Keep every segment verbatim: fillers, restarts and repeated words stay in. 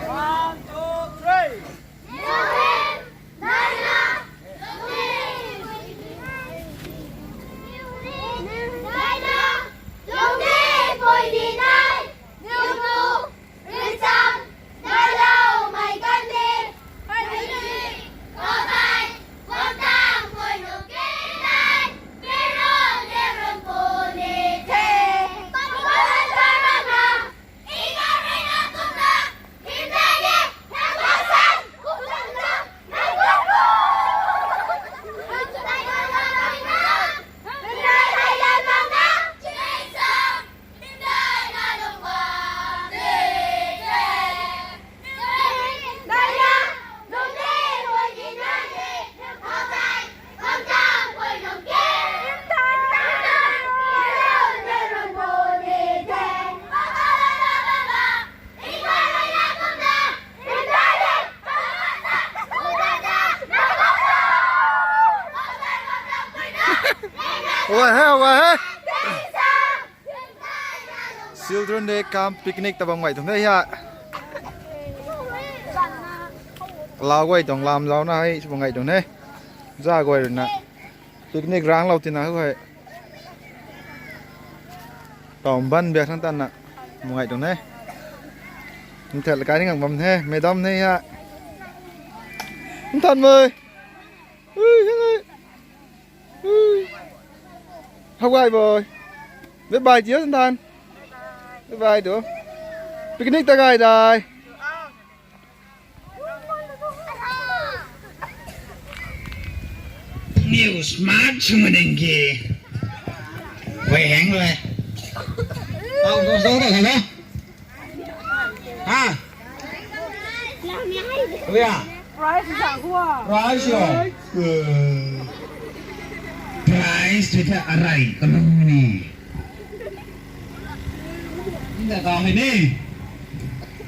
One, two, three. Ua he, ua he. Children Day camp picnic ta bam gay tuang de ha. Lau guay tuang lam zauc na hei sw bam gay tuang de. Za guay rui na picnic rang lou tina hei. Taw ban biak thang tan na bam gay tuang de. Nthat la kai ni ngang bam the, madam ne ha. Nthan mei. Ui, hei. Ui. How guay boy. Bye bye tiu nthan. Bye bye tu. Picnic ta gay dai. New smart sung ding ki. Wei heng le. Au, go, go, go, go. Ha? Ui a? Prize zang hua. Prize yo. Prize tu ta arai kalung ni. Nda ta hei ni.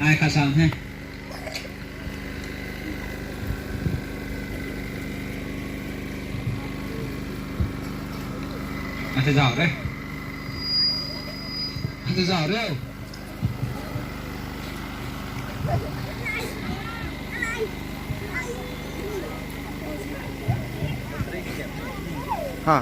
Ai ka sang he. Ata zau re. Ata zau re. Ha.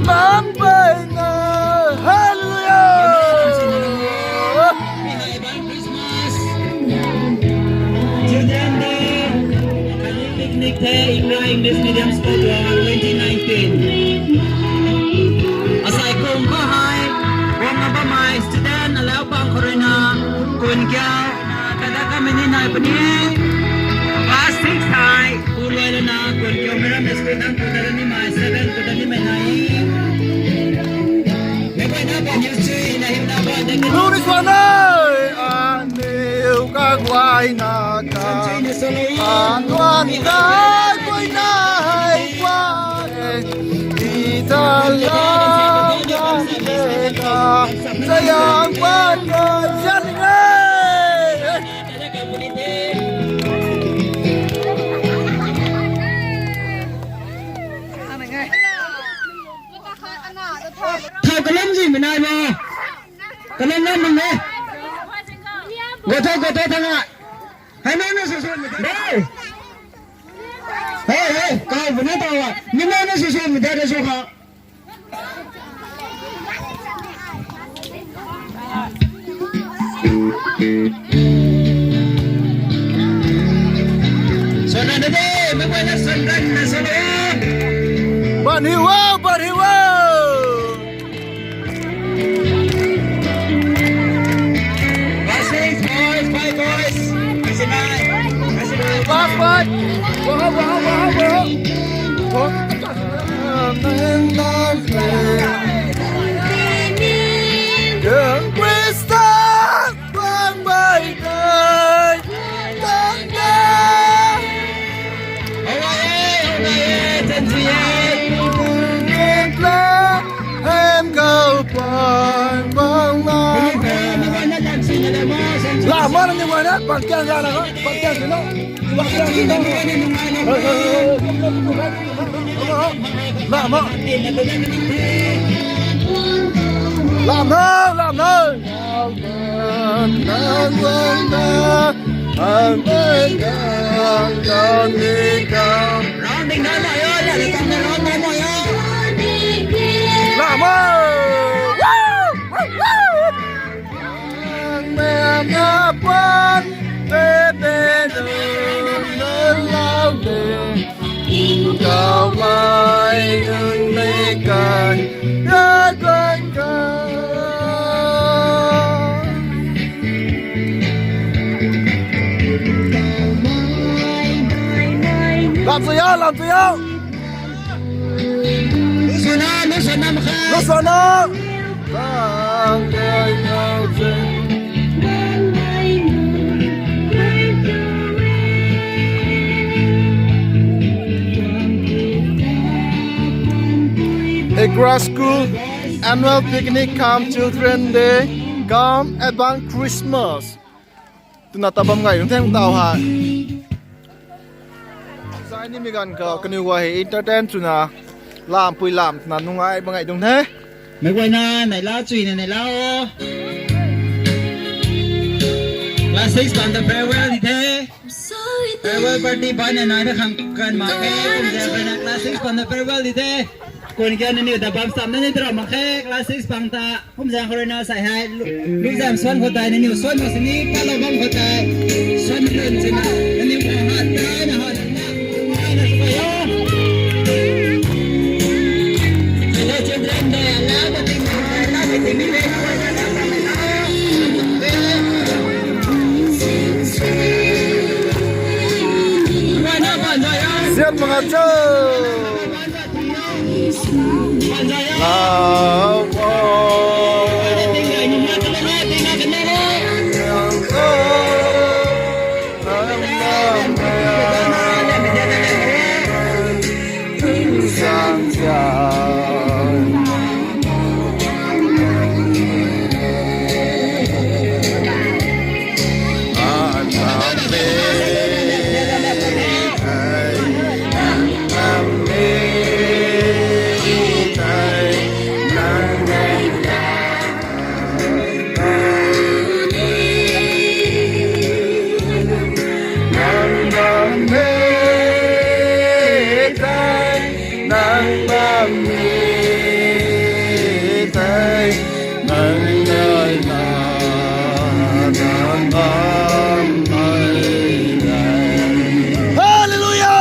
Bam pai na, hallelujah! Children Day, Kali Picnic the, Imra English Medium School tuang twenty nineteen. Asai kum khou hei, guang na bammei student alau pang khou rui na, kun kiu, tada kamei ni nai puni. Class six hei, kun lai lana, kun kiu mei ram school nang kun tada nimei, seven kun tada nimei nai. Mei guay na pa hiu chui, na hiu na pa, na hiu na pa. Luri swanei, aniu kaguayna ka. Anduan dai guayna hei guay. Ita lau gan de ka. Zayang guay guay zan e. Thau kalam zi mei nai lo. Kalam lam mang e. Gotho, gotho thang a. Hei, nang na susu mei de. Hey, hey, kau bu na tau a. Ni nang na susu mei de, da su kha. Sona na de, mei guay na sona na sona. Ban hi wo, ban hi wo. Last six, boys, five boys. Last one. Wow, wow, wow, wow. Young Christian, bang bai dai, bang dai. Alright, alright, alright. Hem kau pan bang na. Mei guay na dance Mana ni mana, pangkiang ga na, pangkiang sini, pangkiang sini. Hei, hei, hei, hei. Lama. Lama, lama. Lama. Lam sw yau, lam sw yau. Lusana, lusana makhe. Lusana. Ekra School Annual Picnic cum Children Day cum Advance Christmas. Twna ta bam gay nung theng tau ha. Sai ni mi ganv khou kaniw guay hei entertain swna lampui lam twna nungai bam gay dung the. Meic guayna neihla chuina neihla o. Class six bam ta farewell di the. Farewell party bana nai na khang kan mak khe, kumzaeng ruina class six bam ta farewell di the. Kun kiu nangniw ta bam sam na ni tara mak khe, class six bam ta. Kumzaeng khou ruina sai hei, lu-, luzam suan khou tei, nangniw suan mak sini, patlou bam khou tei, suan lun sina, nangniw khou hat tei, na hat na, na, na, na, na, na, children day, allow the thing, allow the thing, Sian mak cho. Hallelujah!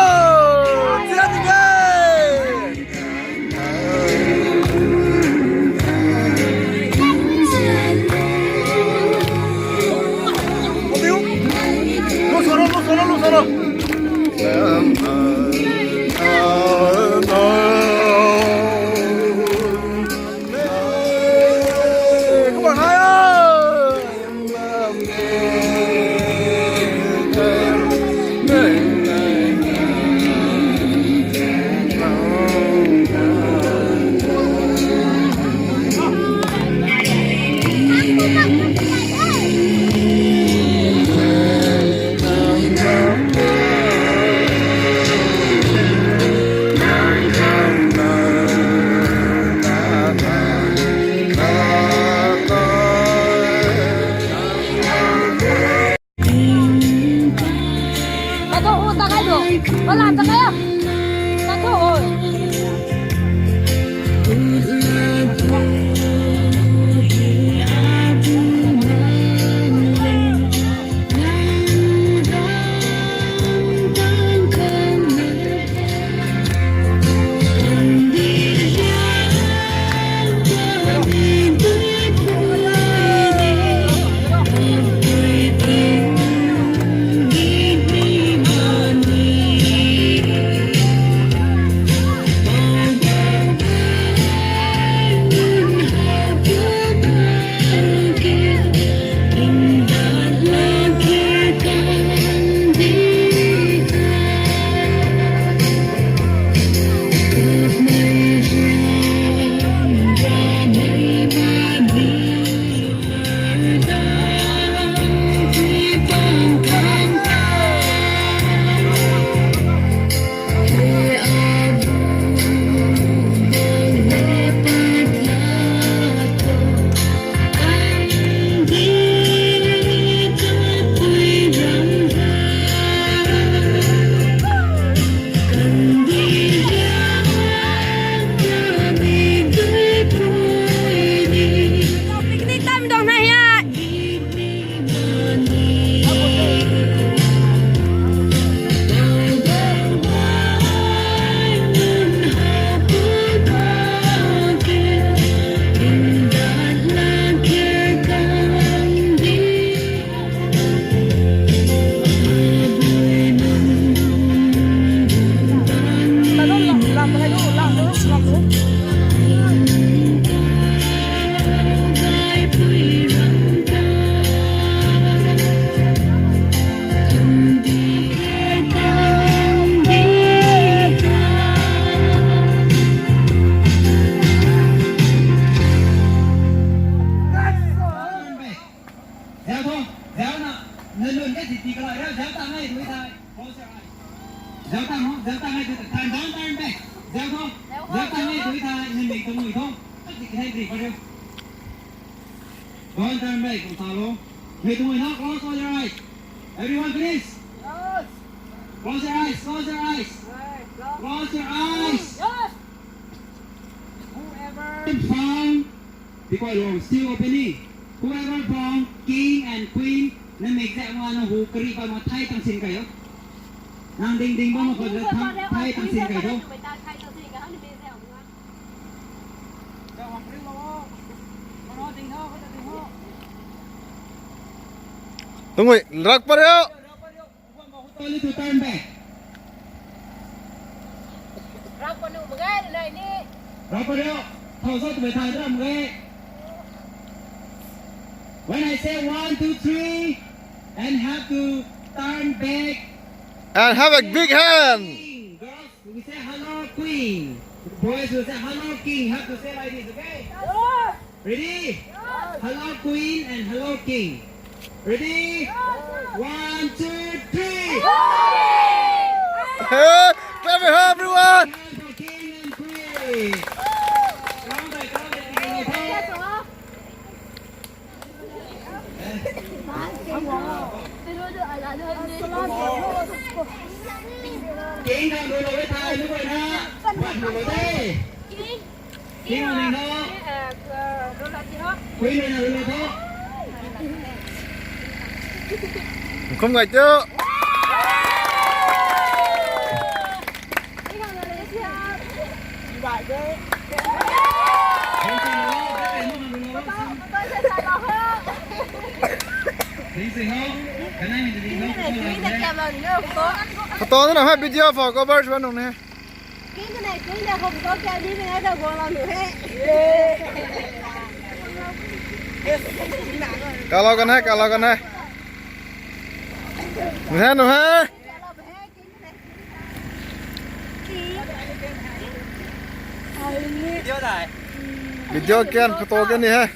Hey, hey, hey. Don't turn back, follow. Hey, do not close all your eyes. Everyone, please. Close your eyes, close your eyes. Close your eyes. Whoever found, because you're still opening. Whoever found king and queen, na make that one who kari pa ma thai tang sin kayo. Nang ding ding ba ma ko thai tang sin kayo. Tungui, rak pa rio. Only to turn back. Rak pa nu magai nai ni. Rak pa rio. Thau sa tu thai ram gai. When I say one, two, three, and have to turn back. And have a big hand. Girls, we say hello, queen. Boys, we say hello, king. Have to say like this, okay? Ready? Hello, queen, and hello, king. Ready? One, two, three. Hey, clap it up, everyone. Hands for king and queen. Come on, come on, come on. King khang rui lou e thei, mi guayna. Wan lou de. King khang ni no. Queen rui na rui lou tho. Kum gai tu. Photo na hai video for cover chuan nung ne. Kalau kan hai, kalau kan hai. Nung hai, nung hai. Video kian, photo kian ni hai.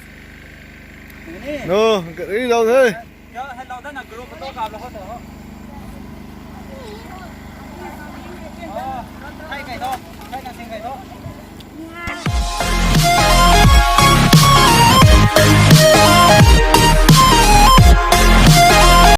No, ri dau the.